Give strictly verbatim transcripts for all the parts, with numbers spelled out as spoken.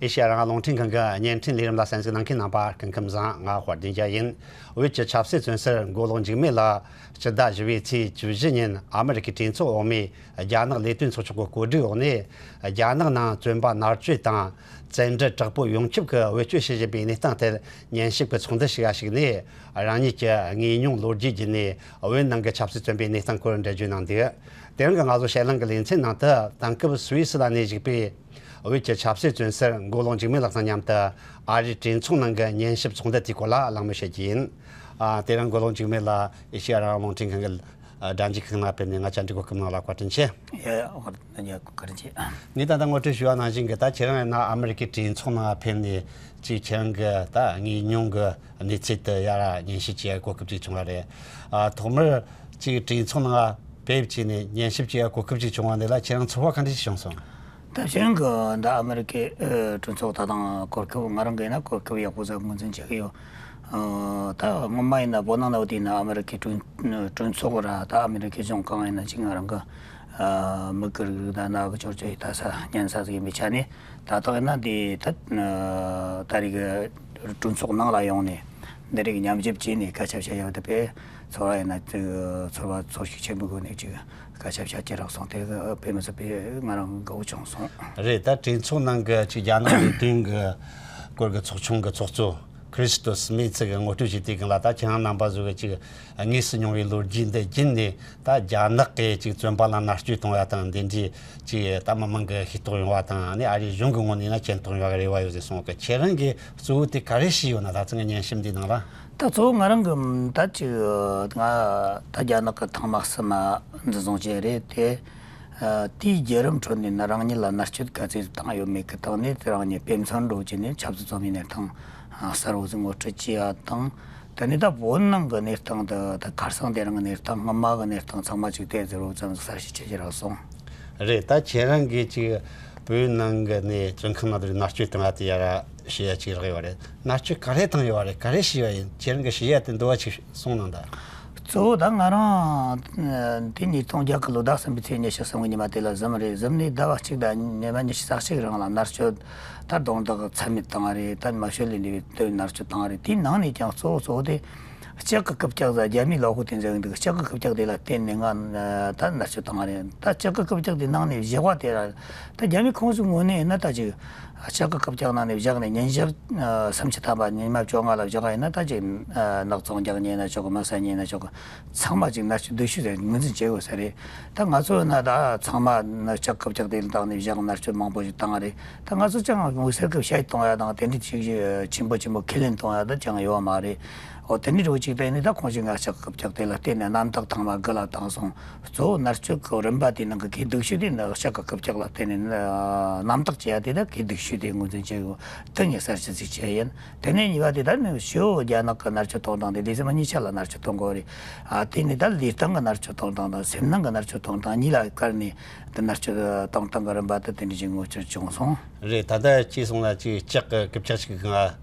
ཨེ་ཤེ་ཡ་རང་དབང་རླུང་འཕྲིན་ཁང་གི་བརྙན་འཕྲིན་ལས་རིམ་ལ་གསན་གཟིགས་གནང་མཁན་རྣམ་པ་སྐུ་ཁམས་བཟང་། ང་དཔལ་ལྡན་རྒྱལ་ཡིན། བོད་ཀྱི་ཆབ་སྲིད་བཙོན་ཟུར་མགོ་ལོག་འཇིགས་མེད་ལགས་སྤྱི་ཟླ་བཞི་པའི་ཚེས་བཅུ་བཞི་ཉིན་ཨ་མི་རི་ཀའི་གྲོས་ཚོགས་འོག་མའི་རྒྱ་ནག་ལས་དོན་ཚོགས་ཆུང་གི་གོ་སྒྲིག་འོག་ནས། རྒྱ་ནག་ནང་བཙོན་པ་མནར་གཅོད་དང་བཙན་འདྲེ་དྲག་པོས་ཡོངས་ཁྱབ་ཀྱིས་བེད་སྤྱོད་བྱེད་བཞིན་པའི་གནས་སྟངས་ཐད་ཉན་ཞིབ་ཀྱི་ཚོགས་འདུ་ཞིག་ལ་ཞུགས་ནས། རང་ཉིད་ཀྱི་དངོས་མྱོང་ལོ་རྒྱུས་བརྒྱུད་ནས་བོད་ནང་གི་ཆབ་སྲིད་བཙོན་པའི་གནས་སྟངས་སྐོར་འགྲེལ་བརྗོད་གནང་འདུག་དེ་རིང་གི་ང་ཚོ་ཞལ་ལུང་གི་ལེ་ཚན་ནང་དུ་དེང་སྐབས་སུད་སི་ལ་གནས་བཞུགས་པའི་བོད་ཀྱི་ཆབ་སྲིད་བཙོན་ཟུར་མགོ་ལོག་འཇིགས་མེད་ལགས་དང་མཉམ་དུ་ཨ་རིའི་གྲོས་ཚོགས་ནང་གི་ཉན་ཞིབ་ཚོགས་འདུ་དེའི་སྐོར་ལ་གླེང་མོལ་བྱེད་རྒྱུ་ཡིན། ཨ། དེ་རིང་མགོ་ལོག་འཇིགས་མེད་ལགས་ཨེ་ཤེ་ཡ་རང་དབང་རླུང་འཕྲིན་ཁང་གི་ཨ། སྒྲ་འཇུག་ཁང་ནང་ཕེབས་ནས་ང་བཅར་འདྲི་གོ་སྐབས་གནང་བ་ལ་བཀའ་དྲིན་ཆེ། ཡ་ཡ། བཀའ་དྲིན་ཆེ། ངས་ད་ལྟ་ངོ་སྤྲོད་ཞུས་པ་ནང་བཞིན་གྱི། ད་ཁྱེད་རང་ཡིན་ན་ཨ་མི་རི་ཀའི་གྲོས་ཚོགས་ནང་ཕེབས་ནས་ཅིག་ཁྱེད་རང་གི་ད་དངོས་མྱོང་གི་གནས་ཚུལ་དེ་ཡར་ཉན་ཞིབ་བྱེད་ཡ་གོ་སྐབས་ཅིག་བྱུང་བ་རེད། ཨ། ཐོག་མར་ཅིག་གྲོས་ཚོགས་ནང་ཕེབས་བྱས་ནས་ཉན་ཞིབ་བྱེད་ཡ་གོ་སྐབས་ཅིག་བྱུང་བ་འདི་ལ་ཁྱེད་རང་ཚོར་བ་ག་འདྲ་ཞིག་བྱུང་སོང་། ད་ཁྱེད་རང་གི་ད་ཨ་མི་རི་ཀའི་ཨ་གྲོས་ཚོགས་ད་དང་གོ་སྐབས། ང་རང་གི་ཡིན་ན་གོ་སྐབས་ཡག་པོ་ཟིག་ངོས་འཛིན་བྱེད་ཀྱི་ཡོད། ཨ། ད་སྔོན་མ་ཡིན་ན་བོད་ནང་ལ་བསྡད་ན་ཨ་མི་རི་ཀའི་གྲོས་གྲོས་ཚོགས་ར། ད་ཨ་མི་རི་ཀའི་གཞུང་གང་ཡིན་ན་ཅིག་ང་རང་གི་ཨ་མི་གི་རིགས་ད་ན་གི་ཅོར་ཅོ་ཡི་ད་ས་ཉན་ས་ཟིག་ཡིན་པའི་ཆ་ནས། ད་ལྟ་ཡིན་ན་འདི་ད་ད་རེས་གི་གྲོས་ཚོགས་ནང་ལ་ཡོང་ནས་འདི་རིགས་ཉམས་ཞིབ་བྱས་ནས་སྐད་ཆ་བཤད་ཡག་དེ་དཔེ་ཚོར་བ་ཡིན་ན་ཚོར་བ་ཚོར་ཤུགས་ཆེན་པོའི་སྒོ་ནས་ཅིག་སྐད་ཆ་བཤད་ཀྱི་རག་སོང་། དེ་གི་དཔེ་མི་སྲིད་པའི་ང་རང་དགའ་བོ་བྱུང་སོང་། རེད། ད་གྲོས་ཚོགས་ནང་གི་ཅིག་རྒྱ་ནག་ལས་དོན་གི་སྐོར་གི་ཚོགས་ཆུང་གི་ཚོགས་གཙོ་ཁྲི་སི་ཏོ་སི་མེ་ཚི་གིས་ངོ་སྤྲོད་བྱས་དུས་སྒང་ལ། ད་ཁྱེད་རང་རྣམ་པ་ཚོ་གི་ཅིག་དངོས་སུ་མྱོང་བའི་ལོ་རྒྱུས་འདི་བརྒྱུད་ནས། ད་རྒྱ་ནག་གིས་ཅིག་བཙོན་པ་ལ་མནར་གཅོད་གཏོང་ཡ་དང་། འདི་འདྲའི་ཅིག་ད་མི་མང་གི་ཤེས་རྟོགས་ཡོང་བ་དང་། ཨ་ནི་ཨ་རིའི་གཞུང་གི་ངོས་ནས་ན་ཇུས་གཏོགས་ཡོང་བ་གི་རེ་བ་ཡོད་ཟེར་གསུངས་གི། ཁྱེད་རང་གིས་གཙོ་བོ་དེ་ག་རེ་ཤེས་ཡོད་ན། ད་ཚང་གི་ཉན་ཞིབ་འདིའི་ནང་ལ། ད་གཙོ་བོ་ང་རང་གི་ད་ཅིག་ང་ད་རྒྱ་ནག་གི་ཐེངས་མ་གསུམ་མ་འཛིན་བཟུང་བྱས་རེད་དེ། ཨ། དེའི་བརྒྱུད་རིམ་ཁྲོད་ནས་ནི་རང་ཉིད་ལ་མནར་གཅོད་ག་ཚོད་བཏང་ཡོད་མེད་ཀྱི་སྟེང་ནས་དེ་རང་ཉིད་དཔེ་མཚོན་འདྲ་བོ་བྱས་ནས་ཆབ་སྲིད་བཙོན་མའི་གནས་སྟངས་གསལ་བོ་ཟིག་ངོ་སྤྲོད་བྱས་ཡ་དང་། དེ་ནས་ད་བོད་ནང་གི་གནས་སྟངས་དེ། ད་ཁ་སང་དེ་རིང་གི་གནས་སྟངས། སྔོན་མ་གི་གནས་སྟངས་ཚང་མ་ཅིག་དེ་ཟེར་བོ་ཙམ་ཟིག་གསལ་བཤད་བྱེད་ཀྱི་རག་སོང་། རེད། ད་ཁྱེད་རང་གིས་ཅིག་བོད་ནང་གི་ནས་བཙོན་ཁང་ནང་དུ་མནར་གཅོད་བཏང་བ་དེ་ཡར་ཞུ་ཡ་ཅིག་རག་ཡོད་རེད། མནར་གཅོད་ག་རེ་བཏང་ཡོད་རེད། ག་རེ་བྱས་པ་ཡིན། ཁྱེད་རང་གི་ཞུ་ཡ་དེ་འདུལ་བ་ཅིག་སོང་ན་ད། གཙོ་བོ་ད་ང་རང་དེ་ཉིས་སྟོང་བརྒྱད་གི་ལོ་ཟླ་གསུམ་པའི་ཚེས་ཉི་ཤུ་གསུམ་གི་ཉི་མ་དེ་ལ་བཟུང་རེད། བཟུང་ནས་ཟླ་བ་གཅིག་དང་ཉི་མ་ཉི་ཤུ་རྩ་གཅིག་རིང་ལ་མནར་གཅོད། ད་རྡུང་རྡེག་ཚད་མེད་བཏང་རེད། ད་མ་ཤོད་ལས་འདས་པའི་དོན་མནར་གཅོད་བཏང་རེད། དེའི་ནང་ནས་ཀྱང་གཙོ་བོ་གཙོ་བོ་དེ་ལྕགས་ཀྱི་རྐུབ་བཀྱག་ཟེར། རྒྱ་མིའི་གློག་ཀླད་དེ་འཛིན་འདུག་ལྕགས་ཀྱི་རྐུབ་བཀྱག་དེ་ལ་བརྟེན་ནས་ང་ད་མནར་གཅོད་བཏང་རེད། ད་ལྕགས་ཀྱི་རྐུབ་བཀྱག་དེ་ནང་ནས་བཞག་པ་དེ་ར། ད་རྒྱ་མི་ཁོངས་སུ་ངོས་ནས་ཡིན་ན་ད་ཅིག་ལྕགས་ཀྱི་རྐུབ་བཀྱག་ནང་ནས་བཞག་ནས་ཉིན་ཞག་ཨ་སུམ་ཅུ་ཐམ་པ། ཉི་མ་བཅོ་ལྔ་ལ་བཞག་པ་ཡིན་ན། ད་ཅིག་ཨ་ནག་ཚོང་རྒྱག་མཁན་ཡིན་ན་ཆོག་གི། མི་ཟ་མཁན་ཡིན་ན་ཆོག་གི། ཚང་མ་ཅིག་མནར་གཅོད་སྡུག་ཤོས་དེ་ངོས་འཛིན་བྱེད་དགོས་ས་རེད། ད་ང་ཚོ་ཡིན་ན་ད་ཚང་མ་ནི་ལྕགས་ཀྱི་རྐུབ་བཀྱག་དེ་བཏང་ནས་བཞག་མནར་གཅོད་མང་པོ་ཞིག་བཏང་རེད། ད་ང་ཚོ་ཅང་མི་སེར་གྱི་ཤ་ཡི་གཏོང་ཡ་དང་དེ་འདྲའི་ཅིག་ཆེན་པོ་ཆེན་པོ་ཁས་ལེན་གཏོང་ཡ་ད་ཅང་ཡོད་མ་རེད། འོ། དེ་འདྲའི་འདྲ་བོ་ཅིག་བལྟས་ནས། ད་ཁོང་ཞིག་ང་ལྕགས་ཀྱི་རྐུབ་བཀྱག་དེ་ལ་བརྟེན་ནས་རྣམ་དག་ཐང་མ་དགུ་ལ་བཏང་སོང་། གཙོ་བོ་མནར་གཅོད་ཀྱི་རིམ་པ་དེའི་ནང་གི་གལ་སྡུག་ཤོས་དེ་ནི་ལྕགས་ཀྱི་རྐུབ་བཀྱག་ལ་བརྟེན་ནས་རྣམ་དག་བྱེད་ཡ་དེ། ད་གལ་སྡུག་ཤོས་དེ་ངོས་འཛིན་བྱེད་དགོས། དེ་ངས་གསལ་བཤད་ཅིག་བྱས་ཡིན། དེ་ནས་གཉིས་པ་དེ་ད་ནི་ཞོ་རྒྱ་ནག་གི་མནར་གཅོད་གཏོང་སྟངས་དེ། ལུས་སེམས་གཉིས་ཆ་ལ་མནར་གཅོད་གཏོང་དགོས་རེད། ཨ། དེ་ནས་ད་ལུས་སྟེང་གི་མནར་གཅོད་གཏོང་སྟངས་དང་སེམས་ནང་གི་མནར་གཅོད་གཏོང་སྟངས་གཉིས་ལ་བཀར་ནས་དེ་མནར་གཅོད་གཏོང་སྟངས་ཀྱི་རིམ་པ་དེ་དེ་འདྲ་ཞིག་ངོ་སྤྲོད་བྱུང་སོང་། རེད། ད་ལྟ་ཅིག་གསུངས་ན། ཅིག་ལྕགས་ཀྱི་རྐུབ་བཀྱག་ཅིག་གི་ང་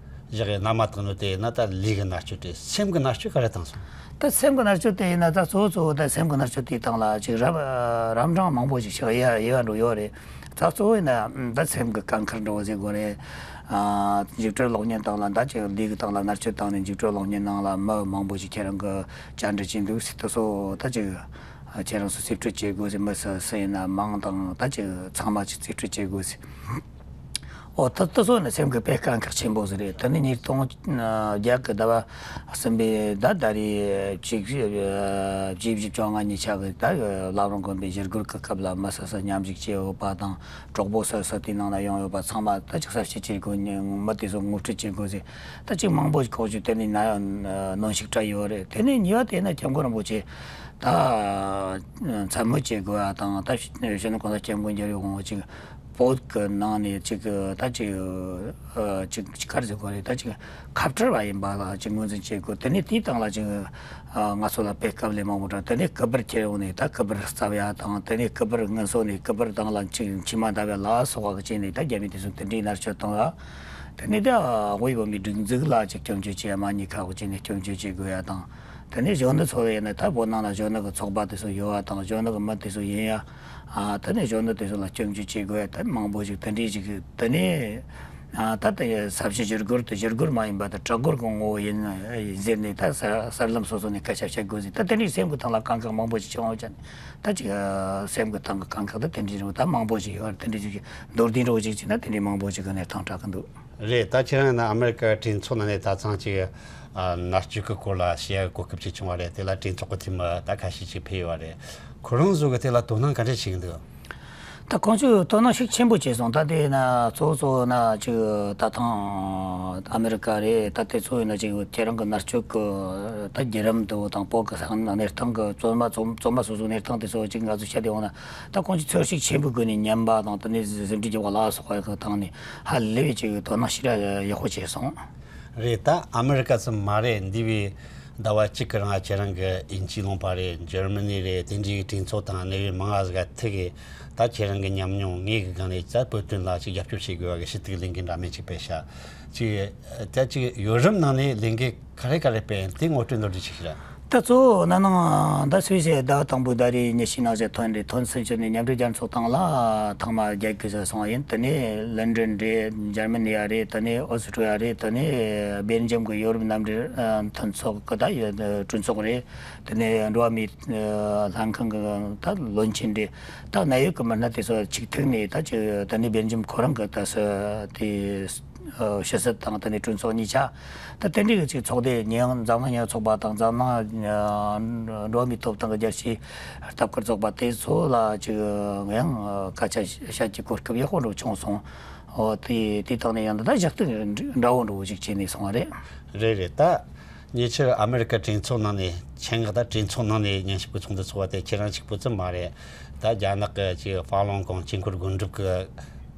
བཞག་གི་མནར་མ་བཏང་ནོ་དེ་ཡིན་ན། ད་ལུས་ཀྱི་མནར་གཅོད་དེ། སེམས་ཀྱི་མནར་གཅོད་ག་རེ་བཏང་སོང་། ད་སེམས་ཀྱི་མནར་གཅོད་དེ་ཡིན་ན། ད་གཙོ་བོ་གཙོ་བོ་ད་སེམས་ཀྱི་མནར་གཅོད་དེའི་སྟེང་ལ་ཅིག་རབ་རབ་འབྲིང་མང་པོ་ཞིག་ཆགས་ཡ་ཡོད་འགྲོ་ཡོད་རེད། ད་གཙོ་བོ་ཡིན་ན་ད་སེམས་ཀྱི་དཀའ་ཁག་འདྲ་བོ་ཟེར་དགོས་རེད། ཨ། འཇིགས་སྐྲག་གློག་བརྙན་སྟེང་ལ། ད་ཅིག་ལུས་ཀྱི་སྟེང་ལ་མནར་གཅོད་བཏང་ནས་འཇིགས་སྐྲག་གློག་བརྙན་ནང་ལ་མི་མང་པོ་ཞིག་ཁྱེད་རང་གིས་བཅར་འདྲི་བྱས་འདུག་ཟེར། དེ་ཚོ་ད་ཅིག་ཁྱེད་རང་ཚོ་རྩིས་སྤྲོད་བྱེད་དགོས་ཟེར། མི་སུ་སུ་ཡིན་ན་མིང་དང་ད་ཅིག་ཚང་མ་ཅིག་རྩིས་སྤྲོད་བྱེད་དགོས་ཟེར། འོ། ད་དེ་ཚོ་ནི་སེམས་ཀྱི་དཔེ་དཀའ་ཁག་ཆེན་པོ་ཟིག་རེད། དེ་ནི་ཉིས་སྟོང་བརྒྱད་གི་ཟླ་བ་གསུམ་པའི་ཟླ་ཟླ་རེའི་བཅུ་བཞི་བཅོ་ལྔ་ཉིན་ཆ་གི་ད་བླ་བྲང་དགོན་པའི་ཞི་རྒོལ་གྱི་སྐབས་ལ་མི་སུ་སུ་མཉམ་ཞུགས་བྱས་ཡོད་པ་དང་། གྲོགས་པོ་སུ་སུ་དེའི་ནང་ན་ཡོང་ཡོད་པ་ཚང་མ་ད་ཅིག་གསལ་བཤད་བྱེད་དགོས། མི་དེ་ཚོ་ངོ་སྤྲོད་བྱེད་དགོས་ཟེར། ད་ཅིག་མང་པོ་ཞིག་ཁོག་ཅིག་དེ་ནི་ན་ཡང་གནོན་ཤུགས་སྤྲད་ཡོད་རེད། དེ་ནས་གཉིས་པ་དེ་ནི་སྐྱབས་མགོན་རིན་པོ་ཆེ་ད་མཚན་སྨོད་བྱེད་དགོས་ཡ་དང་། ད་གཞོན་ནུ་གོང་ས་སྐྱབས་མགོན་རྒྱལ་བའི་དབང་པོ་ཅིག་བོད་ཀྱི་ནང་ནས་ཅིག་ད་ཅིག་ཨ་ཅིག་ཅིག་ག་རེ་ཟེར་དགོས་རེད། ད་ཅིག་ཁ་བྲལ་བ་ཡིན་པ་ལ་ཅིག་ངོས་འཛིན་བྱེད་དགོས། དེ་ནས་དེའི་སྟེང་ལ་ཅིག་ཨ་ང་ཚོ་ལ་དཔེ་དཀའ་ལས་མང་པོ་འཕྲད། དེ་ནས་གུས་པར་ཁྱེར་ཡོང་ནས་ད་གུས་པར་བརྩམ་ཡ་དང་། དེ་ནས་གུས་པར་ངལ་གསོ་ནས་གུས་པར་སྟེང་ལ་ཅིག་མཆིལ་མ་བཏབ་ཡ་ལ་སོགས་པ་གི་བྱས་ནས། ད་རྒྱ་མི་དེ་ཚོ་དེ་འདྲའི་མནར་གཅོད་གཏོང་ཡ། དེ་ནས་ད་དབུས་བོད་མིའི་སྒྲིག་འཛུགས་ལ་ཅིག་སྐྱོན་བརྗོད་བྱེད་ཡ། མ་ཉེས་ཁག་པོ་བྱས་ནས་སྐྱོན་བརྗོད་བྱེད་དགོས་ཡ་དང་། དེ་ནས་གཞོན་ནུ་ཚོ་ཡིན་ན་ད་བོད་ནང་ལ་གཞོན་ནུ་གི་ཚོགས་པ་དེ་ཚོ་ཡོད་པ་དང་། གཞོན་ནུ་གི་མི་དེ་ཚོ་ཡིན་ཡ། ཨ། དེ་ནས་གཞོན་ནུ་དེ་ཚོ་ལ་སྐྱོན་བརྗོད་བྱེད་དགོས་ཡ། ད་མང་པོ་ཞིག་དེ་འདྲའི་ཞིག་གི། དེ་ནས་ ཨ། ད་ལྟ་ས་བྱི་ཞི་རྒོལ་དང་ཞི་རྒོལ་མ་ཡིན་པ་དང་གྲལ་རྒོལ་གྱི་ངོ་བོ་ཡིན་ཟེར་ནས། ད་གསར་གསར་ལམ་སོ་སོ་ནས་སྐད་ཆ་བཤད་དགོས་ཟེར། ད་དེ་འདྲའི་སེམས་ཀྱི་ཐང་ལ་དཀའ་ཁག་མང་པོ་ཞིག་བྱུང་བ་ཅན། ད་ཅིག་སེམས་ཀྱི་ཐང་གི་དཀའ་ཁག་ད་དེ་འདྲའི་རུ་ད་མང་པོ་ཞིག་ཡོད། དེ་འདྲའི་ཞིག་མདོར་བསྡུས་འདྲ་བོ་ཞིག་བྱས་ན་དེ་འདྲའི་མང་པོ་ཞིག་གི་གནས་སྟངས་གྲགས་ཀྱི་འདུག། རེད། ད་ཁྱེད་རང་ནི་ཨ་མེ་རི་ཀ་གྲོས་ཚོགས་ནང་ནས་ད་ཚང་ཅིག་ཨ་མནར་གཅོད་ཀྱི་སྐོར་ལ་བཤད་ཡ་གོ་སྐབས་ཅིག་བྱུང་བ་རེད། དེ་ལ་གྲོས་ཚོགས་ཀྱི་འཐུས་མི་ད་ཁ་ཤས་ཅིག་ཕེབས་ཡོད་པ་རེད། ཁོ་རང་ཚོ་གི་དེ་ལ་དོ་སྣང་ག་འདྲ་བྱེད་ཀྱི་འདུག། ད་ཁོང་ཚོས་དོ་སྣང་ཤུགས་ཆེན་པོ་བྱས་སོང་། ད་དེ་ན་གཙོ་བོ་གཙོ་བོ་ན་ཅིག་ད་ཐེངས་ཨ་མེ་རི་ཀ་རེད། ད་དེ་ཚོ་ཡིན་ན་ཅིག་ཁྱེད་རང་གི་མནར་གཅོད་ཀྱི་ད་བརྒྱུད་རིམ་དེ་དང་བོད་ཀྱི་ས་གནས་གནས་སྟངས་ཀྱི་བཙོན་མ་བཙོན་བཙོན་མ་སོ་སོའི་གནས་སྟངས་དེ་ཚོ་ཅིག་ང་ཚོ་བཤད་དེ་འོང་ན། ད་ཁོང་ཚོས་ཚོར་ཤུགས་ཆེན་པོའི་སྒོ་ནས་ཉན་པ་དང་། དེ་ནས་ཟིན་བྲིས་རྒྱག་པ་ལ་སོགས་པའི་སྟེང་ནས་ཧ་ལས་པའི་ཅིག་དོ་སྣང་ཞེ་དྲག་ཡག་པོ་བྱས་སོང་། རེད། ད་ཨ་མེ་རི་ཀ་ཙམ་མ་རེད། འདས་པའི་ཟླ་བ་གཅིག་གི་རིང་ཁྱེད་རང་གི་དབྱིན་ཇིའི་ལུང་པ་རེད། འཇར་མ་ནི་རེད། དེ་འདྲའི་གྲོས་ཚོགས་དང་གནད་ཡོད་མང་ང་ཟིག་ག་ཐུག་གིས། ད་ཁྱེད་རང་གི་ཉམས་མྱོང་དངོས་ཀྱི་སྒང་ནས་ད་བོད་དོན་ལ་ཅིག་རྒྱབ་སྐྱོར་བྱེད་དགོས་པ་གི་ཞུ་གཏུག་ལས་འགུལ་འདྲ་མིན་ཅིག་སྤེལ་ཤག། ཅིག་ད་ཅིག་ཡོ་རོབ་ནང་ནས་ལས་འགུལ་ག་རེ་ག་རེ་སྤེལ་ཡིན། དེ་ངོ་སྤྲོད་མདོར་བསྡུས་ཅིག་ཞུ་ར། ད་གཙོ་བོ་ན་ནིང་ད་སུད་སི་ཟླ་བ་དང་པོའི་ཟླ་རེའི་ཉི་ཤུའི་ནང་ཚེས་ཐོན་རེད། ཐོན་ཚུན་ཆད་ནས་མཉམ་འབྲེལ་རྒྱལ་ཚོགས་སྟེང་ལ་ཐེངས་མ་བརྒྱད་ཀྱི་ཟིག་སོང་བ་ཡིན། དེ་ནས་ལན་ཀྲན་རེད། འཇར་མ་ནི་ཡ་རེད། དེ་ནས་ཨོ་སི་ཀྲི་ཡ་རེད། དེ་ནས་སྦེལ་ཇམ་གྱི་ཡོ་རོབ་མཉམ་འབྲེལ་མཐུན་ཚོགས་ཀྱི་ད་གྲོས་ཚོགས་རེད། དེ་ནས་འགྲོ་བ་མིའི་ལྷན་ཁང་གི་ད་བློན་ཆེན་རེད། ད་གནད་ཡོད་ཀྱི་མི་སྣ་དེ་ཚོ་ཆིག་ཐུག་ནས་ད་ཅིག་དེ་ནས་སྦེལ་ཇམ་ཁོ་རང་གི་ད་སུ་དེ་ཨ་ཕྱི་སྲིད་དང་དེ་ནས་གྲོས་ཚོགས་གཉིས་ཆ། ད་དེ་འདྲའི་གི་ཅིག་ཚོགས་སྡེ་ཉེ་འཛམ་གླིང་ཉེན་ཚོགས་པ་དང་འཛམ་གླིང་ཨ་འགྲོ་བ་མིའི་ཐོབ་ཐང་གི་རྒྱལ་སྤྱིའི་ལྟ་སྐོར་ཚོགས་པ་དེ་ཚོ་ལ་ཅིག་ཡང་སྐད་ཆ་བཤད་ཀྱི་གོ་སྐབས་ཡག་པོ་འདྲ་བྱུང་སོང་། འོ་དེ་དེ་དག་ནས་ཡང་ད་ཞུ་གཏུག་འདྲ་བོ་འདྲ་བོ་ཞིག་བྱས་ནས་སོང་བ་རེད། རེད་རེད། ད་ཉེ་ཆར་ཨ་མེ་རི་ཀ་གྲོས་ཚོགས་ནང་ནས། ཆེད་མངགས་ད་གྲོས་ཚོགས་ནང་ནས་ཉན་ཞིབ་ཀྱི་ཚོགས་འདུ་ཚོགས་པ་དེ་ཁྱེད་རང་གཅིག་པུ་ཙམ་མ་རེད། ད་རྒྱ་ནག་གི་ཅིག་ཧྥ་ལུན་ཀོང་ཆོས་འཁོར་དགོན་སྒྲུབ་ཀྱི་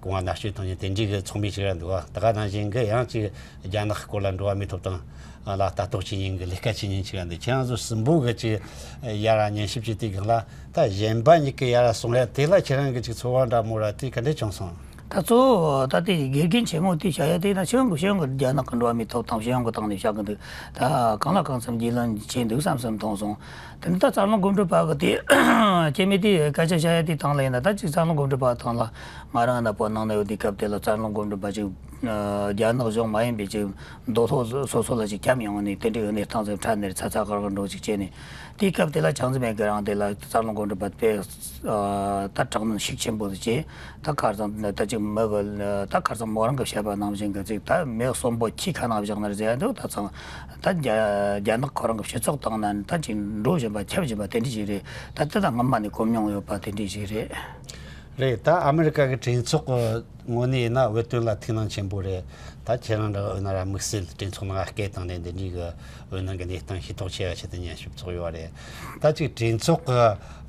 གོང་བ་མནར་གཅོད་བཏང་མཁན་དེ་འདྲའི་གི་ཚོགས་མི་ཞིག་ར་འདུག་བ། ད་ག་ནང་བཞིན་གི་ཡང་ཅིག་རྒྱ་ནག་གི་སྐོར་ལ་འགྲོ་བ་མིའི་ཐོབ་ཐང་ལ་ལྟ་རྟོག་བྱེད་མཁན་གྱི་ལས་ཀ་བྱེད་མཁན་ཞིག་ར་འདུག། ཁྱེད་རང་ཚོ་གསུམ་པོ་གི་ཅིག་ཡར་ར་ཉན་ཞིབ་བྱེད་དུས་སྒང་ལ། ད་གཞན་པ་གཉིས་ཀྱི་ཡར་ར་སོང་ར་དེ་ལ་ཁྱེད་རང་གི་ཅིག་ཚོར་བ་འདྲ་མོ་ར་དེ་ག་འདྲས་བྱུང་སོང་། ད་གཙོ་བོ་ད་ལྟའི་དགེ་རྒན་ཆེན་མོ་དེ་བྱ་ཡ་དེ་ན་ཤེས་ཡོན་གྱི་ཤེས་ཡོན་གྱི་རྒྱ་ནག་གི་འགྲོ་བ་མིའི་ཐོབ་ཐང་ཤེས་ཡོན་གྱི་སྟེང་ནས་བཤད་གི་འདུག། ད་གང་ལ་གང་འཚམ་རྒྱུས་ལོན་བྱས་འདུག་བསམ་བསམ་མཐོང་སོང་། དེ་ནས་ད་རྩ་རླུང་སྒོམ་སྒྲུབ་པ་གི་དེ་སྐྱེ་དམན་དེ་སྐད་ཆ་བཤད་ཡ་དེ་སྟེང་ལ་ཡིན་ན། ད་ཅིག་རྩ་རླུང་སྒོམ་སྒྲུབ་པ་སྟེང་ལ་ང་རང་ན་བོད་ནང་ན་ཡོད་དུས་སྐབས་དེ་ལ་རྩ་རླུང་སྒོམ་སྒྲུབ་པ་ཅིག་རྒྱ་ནག་གཞུང་མ་ཡིན་པའི་ཅིག་མདོ་ཐོག་སོ་སོ་ལ་ཅིག་འཁྱམས་ཡོང་ནས། དེ་འདྲའི་གནས་སྟངས་ཅིག་འཕྲད་ནས་ཚ་ཚ་གར་གར་འགྲོ་ཅིག་བྱས་ནས། དེའི་སྐབས་དེ་ལ་བྱང་སེམས་ཡན་གྱི་རང་དེ་ལ་རྩ་རླུང་སྒོམ་སྒྲུབ་པ་དཔེ་ད་དྲག་གནོན་ཤུགས་ཆེན་པོ་བྱས། ད་ཁ་སང་ད་ཅིག་མི་གི་ད་ཁ་སང་མོ་རང་གི་བཤད་པ་ནང་བཞིན་གི་ཅིག་ད་མི་གསོན་པོ་ཁྱིའི་ཁ་ནང་བཞག་ན་རེད་ཟེར་འདུག། ད་ཚང་ད་རྒྱ་རྒྱ་ནག་ཁོ་རང་གི་སྤྱི་ཚོགས་སྟེང་ན་ད་ཅིག་འགྲོ་བཞིན་པ་ཁྱབ་བཞིན་པ་དེ་འདྲ་ཞིག་རེད། ད་དེ་ད་སྔོན་མ་ནས་གོ་མྱོང་ཡོད་པ་དེ་འདྲ་ཞིག་རེད། རེད། ད་ཨ་མེ་རི་ཀ་གི་གྲོས་ཚོགས་ཀྱི་ངོས་ནས་ཡིན་ན་བོད་དོན་ལ་ཐུགས་སྣང་ཆེན་པོ་རེད། ད་ཁྱེད་རང་འདྲ་འོ་ན་ར་དམིགས་བསལ་གྲོས་ཚོགས་ནང་སྐད་བཏང་ནས་འདི་འདྲའི་གི་འོ་ན་གི་གནས་སྟངས་ཤེས་རྟོགས་བྱེད་ཡ་ཆེད་དུ་ཉན་ཞིབ་ཚོགས་ཡོད་རེད། ད་ཅིག་གྲོས་ཚོགས་ཀྱི་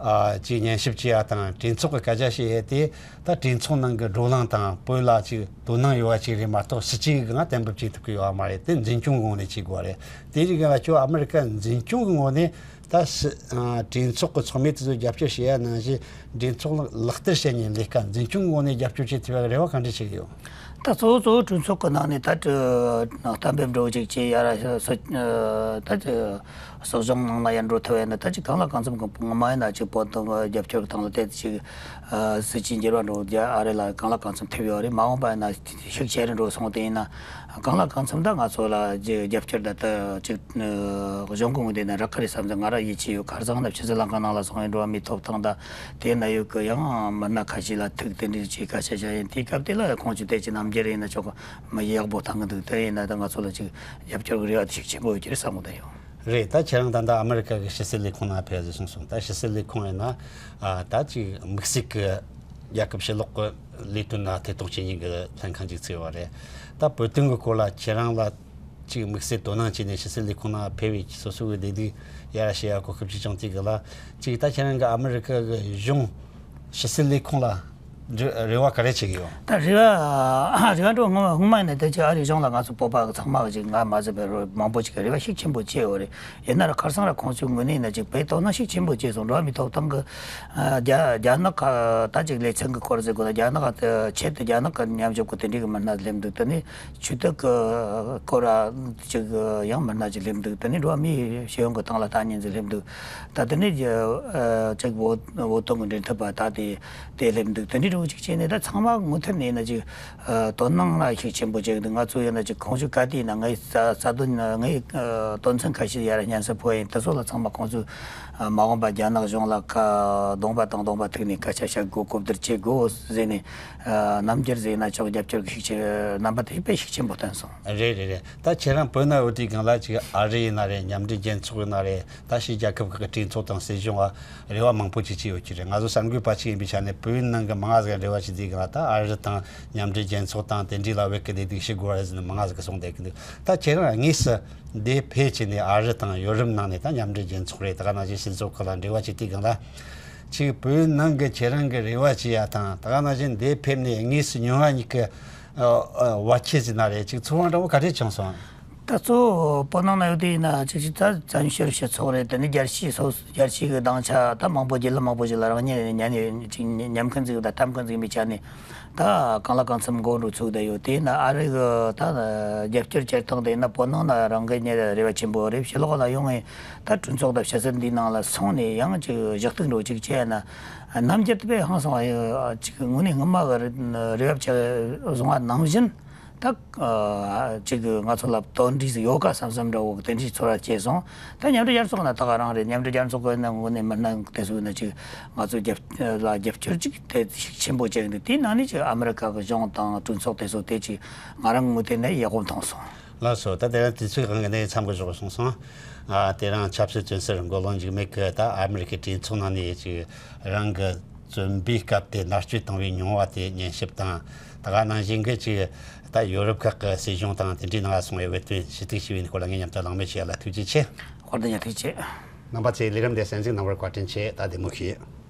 ཨ་ཅིག་ཉན་ཞིབ་བྱེད་ཡ་དང་གྲོས་ཚོགས་ཀྱི་སྐད་ཆ་བཤད་ཡ་དེ། ད་གྲོས་ཚོགས་ནང་གི་བགྲོ་གླེང་དང་བོད་ལ་ཅིག་དོ་སྣང་ཡོད་པ་ཅིག་རེད་མ་གཏོགས། སྲིད་ཇུས་ཀྱི་ངང་གཏན་འབེབས་བྱེད་ཐུབ་ཀྱི་ཡོད་པ་མ་རེད། དེ་འཛིན་སྐྱོང་གི་ངོས་ནས་བྱེད་དགོས་རེད། དེ་རིགས་ལ་ཁྱོད་ཨ་མེ་རི་ཀ་འཛིན་སྐྱོང་གི་ངོས་ནས། ད་སྲི་ཨ་གྲོས་ཚོགས་ཀྱི་ཚོགས་མི་དེ་ཚོ་རྒྱབ་སྐྱོར་བྱེད་ཡ་ནང་བཞིན། གྲོས་ཚོགས་ལག་བསྟར་བྱེད་མཁན་ལས་ཀ་འཛིན་སྐྱོང་ངོས་ནས་རྒྱབ་སྐྱོར་བྱེད་ཐུབ་ཡ་རེ་བ་ག་འདྲ་བྱེད་ཀྱི་ཡོད། ད་གཙོ་བོ་གཙོ་བོ་གྲོས་ཚོགས་ཀྱི་ནང་ནས་ད་གཏན་འབེབས་འགྲོ་ཅིག་བྱེད་ཡ་ར་སྲིད་ཨ་ད་སྲིད་གཞུང་ནང་ལ་ཡར་འགྲོ་ཐུབ་ཡ་ན། ད་ཅིག་གང་ལ་གང་འཚམ་གི་ངོ་མ་ཡིན་ན་ཅིག་བོད་དོན་གྱི་རྒྱབ་སྐྱོར་སྟེང་ལ་དེ་ཅིག་ཨ་སྲིད་ཇུས་འགྱུར་བ་འགྲོ་རྒྱུ་ཨ་རེ་ལ་གང་ལ་གང་འཚམ་ཐེབས་ཡོད་རེད། མ་འོངས་པ་ཡིན་ན་ཤུགས་ཆེ་རུ་འགྲོ་སོང་། དེ་ཡིན་ན་གང་ལ་གང་འཚམ་ད་ང་ཚོ་ལ་རྒྱབ་སྐྱོར་ད་ལྟ་ཅིག་གཞུང་གི་ངོས་ནས་ན་རག་གི་རེད་བསམ་ཟེར་ང་རང་ཡིད་ཆེས་ཡོད། ཁ་སང་ན་ཕྱི་སྲིད་ལྷན་ཁང་ནང་ལ་སོང་བའི་འགྲོ་བ་མིའི་ཐོབ་ཐང་དང་དེ་ན་ཡོད་གི་ཡང་མི་སྣ་ཁ་ཤས་ལ་ཐུག་དེ་འདྲའི་ཅིག་སྐད་ཆ་བཤད་ཡིན། དེའི་སྐབས་དེ་ལ་ཁོང་ཚོས་དེ་ཅིག་རྣམ་འགྱུར་ཡིན་ན་ཆོག་གི་མི་ཡག་པོ་བཏང་གི་འདུག། དེ་ཡིན་ན་ད་ང་ཚོ་ལ་ཅིག་རྒྱབ་སྐྱོར་གི་རེ་བ་དེ་ཤུགས་ཆེན་པོ་ཡོད་ཀྱི་རེད་བསམ་གི་འདུག་ཡང་། རེད། ད་ཁྱེད་རང་ད་ལྟ་ཨ་མེ་རི་ཀ་གི་ཕྱི་སྲིད་ལས་ཁུངས་ནང་ཕེབས་ཟེར་གསུངས་སོང་། ད་ཕྱི་སྲིད་ལས་ཁུངས་ཡིན་ན་ཨ་ད་ཅིག་དམིགས་བསལ་གི་རྒྱལ་ཁབ་ཕྱི་ལོགས་ཀྱི་ལས་དོན་ལ་ཐེ་གཏོགས་བྱེད་མཁན་གྱི་ལྷན་ཁང་ཅིག་བཙུགས་ཡོད་རེད། ད་བོད་དོན་གྱི་སྐོར་ལ་ཁྱེད་རང་ལ་ཅིག་དམིགས་བསལ་དོ་སྣང་བྱས་ནས་ཕྱི་སྲིད་ལས་ཁུངས་ནང་ཕེབས་པའི་སོ་སོ་གི་བདེ་སྡུག་ཡར་བཤད་ཡ་གོ་སྐབས་ཅིག་བྱུང་དུས་སྒང་ལ། ཅིག་ད་ཁྱེད་རང་གི་ཨ་མེ་རི་ཀ་གི་གཞུང་ཕྱི་སྲིད་ལས་ཁུངས་ལ་རེ་རེ་བ་ག་རེ་བྱེད་ཀྱི་ཡོད། ད་རེ་བ་རེ་བ་འགྲོ་སྔོན་མ་སྔོན་མ་ཡིན་ན་ད་ཅིག་ཨ་རིའི་གཞུང་ལ་ང་ཚོ་བོད་པ་གི་ཚང་མ་གི་ཅིག་ང་མ་ཟད་པའི་རོ་མང་པོ་ཅིག་གི་རེ་བ་ཤུགས་ཆེན་པོ་བྱས་ཡོད་རེད། ཡིན་ན་ར་ཁ་སང་ར་ཁོང་ཚོའི་ངོས་ནས་ན་ཅིག་དཔེ་དོ་སྣང་ཤུགས་ཆེན་པོ་བྱས་སོང་། འགྲོ་བ་མིའི་ཐོབ་ཐང་གི་ཨ་རྒྱ་རྒྱ་ནག་ག་ད་ཅིག་ལེ་ཚན་གི་སྐོར་ཟེར་དགོས་ན། རྒྱ་ནག་ག་ཆེད་དུ་རྒྱ་ནག་གི་ཉམས་ཞིབ་གི་དེ་འདྲའི་གི་མི་སྣ་སླེབས་འདུག། དེ་ནས་ཆོས་དད་གི་སྐོར་ར་ཅིག་ཡང་མི་སྣ་ཅིག་སླེབས་འདུག། དེ་ནས་འགྲོ་བ་མིའི་ཤེས་ཡོན་གི་སྟེང་ལ་ལྟ་མཁན་ཅིག་སླེབས་འདུག། ད་དེ་ནས་ཨ་ཅིག་བོད་བོད་དོན་གི་འབྲེལ་མཐུད་པ་ད་དེ་དེ་སླེབས་འདུག། དེ་འདྲའི་ ཅིག་བྱས་ནས་ད་ཚང་མ་ངོ་ཐད་ནས་ཡིན་ན་ཅིག་ཨ་དོ་སྣང་ལ་ཤུགས་ཆེན་པོ་བྱེད་ཀྱི་འདུག་ང་ཚོ་ཡིན་ན་ཅིག་གོང་ཞུ་ག་དུས་ཡིན་ན་ངའི་རྩ་རྩ་དོན་ངའི་ཨ་དོན་ཚན་ཁ་ཤས་ཡར་སྙན་སེང་ཕོག་ཡིན། དེ་ཚོ་ལ་ཚང་མ་ཁོང་ཚོས་ཨ་མ་འོངས་པ་རྒྱ་ནག་གཞུང་ལ་ཁ་གདོང་པ་དང་གདོང་པ་ཐུག་ནས་སྐད་ཆ་བཤད་དགོས། གོ་བསྡུར་བྱེད་དགོས་ཟེར་ནས་ཨ་རྣམ་འགྱུར་ཟེར་ན་ཆོག་རྒྱབ་སྐྱོར་གྱི་ཤུགས་ཆེ་རྣམ་པ་དེ་དཔེ་ཤུགས་ཆེན་པོ་བསྟན་སོང་། རེད་རེད་རེད། ད་ཁྱེད་རང་བོད་ནང་ཡོད་དུས་སྒང་ལ་ཅིག་ཨ་རི་ཡིན་ན་རེད། མཉམ་འབྲེལ་རྒྱལ་ཚོགས་ཡིན་ན་རེད། ད་ཕྱི་རྒྱལ་ཁབ་ཁག་གི་གྲོས་ཚོགས་དང་སྲིད་གཞུང་ལ་རེ་བ་མང་པོ་ཅིག་བྱས་ཡོད་ཀྱི་རེད། ང་ཚོ་གསར་འགོད་པ་ཅིག་ཡིན་པའི་ཆ་ནས་བོད་ནང་གི་མང་ང་ཟིག་རེ་བ་བྱེད་དུས་སྒང་ལ་ད་ཨ་རི་དང་མཉམ་འབྲེལ་རྒྱལ་ཚོགས་དང་དེ་འདྲའི་ལ་བོད་ཀྱི་བདེ་སྡུག་ཞི་དགོས་རེད་ཟེར་ནས་མང་ང་ཟིག་གིས་གསུངས་བསྡད་ཀྱི་འདུག་ད་ཁྱེད་རང་དངོས་སུ་འདིར་ཕེབས་བྱས་ནས་ཨ་རི་དང་ཡོ་རོབ་ནང་ནས་ད་མཉམ་འབྲེལ་རྒྱལ་ཚོགས་རེད། ད་ག་ནང་བཞིན་སྲིད་ཚོགས་ཁག་ལ་འབྲེལ་བ་བྱེད་དུས་སྒང་ལ་ཅིག་བོད་ནང་གི་ཁྱེད་རང་གི་རེ་བ་བྱེད་ཡ་དང་ད་ག་ནང་བཞིན་འདིར་ཕེབས་ནས་དངོས་སུ་མྱོང་བ་གཉིས་ཀྱི་ཨ་ཨ་བར་ཁྱད་ཟེར་ན་རེད། ཅིག་ཚོར་བ་འདྲ་བོ་ག་འདྲས་བྱུང་སོང་། ད་གཙོ་བོ་བོད་ནང་ན་ཡོད་དུས་ཡིན་ན་ཅིག་ཅིག་ད་བཙན་བྱོལ་སྤྱི་ཚོགས་རེད། དེ་ནི་རྒྱལ་སྤྱིའི་སོ་རྒྱལ་སྤྱིའི་གི་སྡིངས་ཆ་ད་མང་པོ་རྒྱུན་ལ་མང་པོ་ཞིག་ལ་རང་ཉིད་ཉན་ནས་ཅིག་ཉན་མཁན་ཟིག་དང་ཐོས་མཁན་ཟིག་ཡིན་པའི་ཆ་ནས་ད་གང་ལ་གང་འཚམ་མགོ་འགྲོ་ཚུགས་བསྡད་ཡོད། དེ་ཡིན་ན་ཨ་རི་གི་ད་རྒྱབ་སྐྱོར་བྱེད་སྟངས་དེ་ཡིན་ན་བོད་ནང་ན་རང་གི་ཉིད་རེ་བ་ཆེན་པོ་རེད། ཕྱི་ལོགས་ལ་ཡོང་ངས་ད་གྲོས་ཚོགས་དང་ཕྱི་སྲིད་འདིའི་ནང་ལ་སོང་ནས་ཡང་ཅིག་ཞུ་གཏུག་འགྲོ་ཅིག་བྱས་ན་རྣམ་འགྱུར་དེ་དཔེ་ཧང་སང་བ་ཡོད། ཅིག་དངོས་གནས་སྔོན་མ་གི་རེ་རེ་བ་བྱས་བཟུང་བ་ནང་བཞིན། ད་ཨ་ཅིག་ང་ཚོ་ལ་དོན་འགྲིག་ཟིག་ཡོད་ག་བསམ་བསམ་འདྲ་བོ་དེ་འདྲའི་ཚོར་བ་སྐྱེས་སོང་། ད་མཉམ་འབྲེལ་རྒྱལ་ཚོགས་ན་ད་ག་རང་རེད། མཉམ་འབྲེལ་རྒྱལ་ཚོགས་ཀྱི་ནང་ངོས་ནས་མི་སྣ་དེ་ཚོ་ཡིན་ན་ཅིག་ང་ཚོ་རྒྱབ་ལ་རྒྱབ་སྐྱོར་ཅིག་དེ་ཤུགས་ཆེན་པོ་བྱས་འདུག་དེའི་ནང་ནས་ཅིག་ཨ་མི་རི་ཀ་གི་གཞུང་དང་གྲོས་ཚོགས་དེ་ཚོ་དེ་ཅིག་ང་རང་ངོས་ཐད་ནས་ཡག་པོ་མཐོང་སོང་། ལགས་སོ། ད་དེ་རིང་དུས་ཚོད་གང་གི་གནས་མཚམས་ཀྱི་ཞོགས་སོང་སོང་། ཨ་དེ་རིང་ཆབ་སྲིད་བཙོན་ཟུར་མགོ་ལོག་འཇིགས་མེད་ཀྱིས་ད་ཨ་མི་རི་ཀའི་གྲོས་ཚོགས་ནང་ནས་ཅིག་རང་གི་བཙོན་པའི་སྐབས་དེ་མནར་གཅོད་བཏང་བའི་མྱོང་བ་དེ་ཉན་ཞིབ་དང་། ད་ག་ནང་བཞིན་གྱི་ཅིག་ད་ཡོ་རོབ་ཁག་གི་སྲིད་གཞུང་དང་དེ་འདྲའི་ནང་སོང་བའི་བོད་དོན་ཞུ་གཏུག་ཞུས་པའི་སྐོར་ལ་ངས་མཉམ་དུ་གླེང་མོལ་བྱས་ལ་ཐུགས་རྗེ་ཆེ། དཔལ་ལྡན་ཡ་ཐུགས་རྗེ་ཆེ། རྣམ་པ་ཚོས་ལས་རིམ་དེ་གསན་གཟིགས་གནང་བར་བཀའ་དྲིན་ཆེ། ད་བདེ་མོ་བྱོས།